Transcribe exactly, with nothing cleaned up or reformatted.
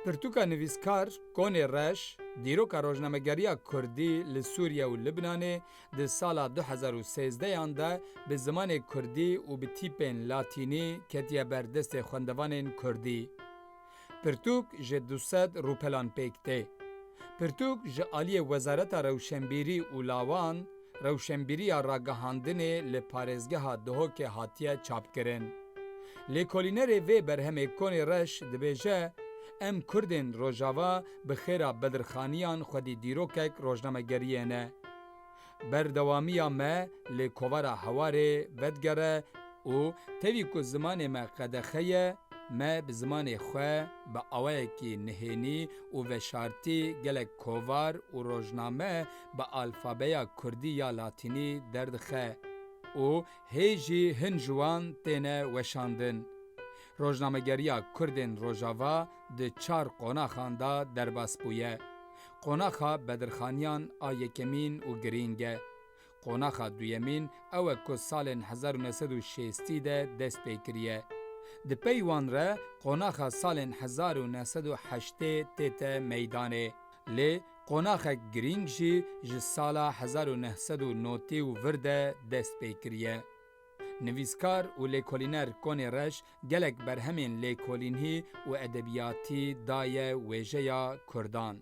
Pirtûka nivîskar Konê Reş, dîroka rojnamegeriya kurdî li Sûriye û Libnanê di sala du hezar û sêzdehan de bi zimanê kurdî û bi tîpên latînî ketiye ber destê xwendevanên kurdî. Pirtûk ji du sed rûpelan pêk tê. Pirtûk ji aliyê Wezareta Rewşenbîrî û Lawan, Rewşenbîriya Ragihandinê li parêzgeha Duhokê hatiye çapkirin. Lêkolînerê vê berhemê Konê Reş dibêje, Em Kurdên Rojava bi xêra Bedirxaniyan xwedî dîrokek rojnamegeriyê ne. Berdewamiya me li kovara Hewarê vedigere û tevî ku zimanê me qedexe ye, me bi zimanê xwe bi awayekî nihênî û veşartî gelek kovar û rojname bi alfabeya kurdî ya latînî derdixe û hê jî hin ji wan têne weşandin. Rojnamegeriya Kurdên Rojava di çar qonaxan de derbas bûye. Qonaxa Bedirxaniyan a yekemîn û girîng e. Qonaxa duyemîn ew e ku salên hezar û neh sed û şêstî de dest pê kiriye. Di pey wan re qonaxa salên hezar û neh sed û heştê tête meydanê. Lê qonaxek girîng jî ji sala hezar û neh sed û notî û vir de dest pê kiriye. Nivîskar û lêkolîner Konê Reş gelek berhemên lêkolînî û edebiyatî daye wêjeya kurdan.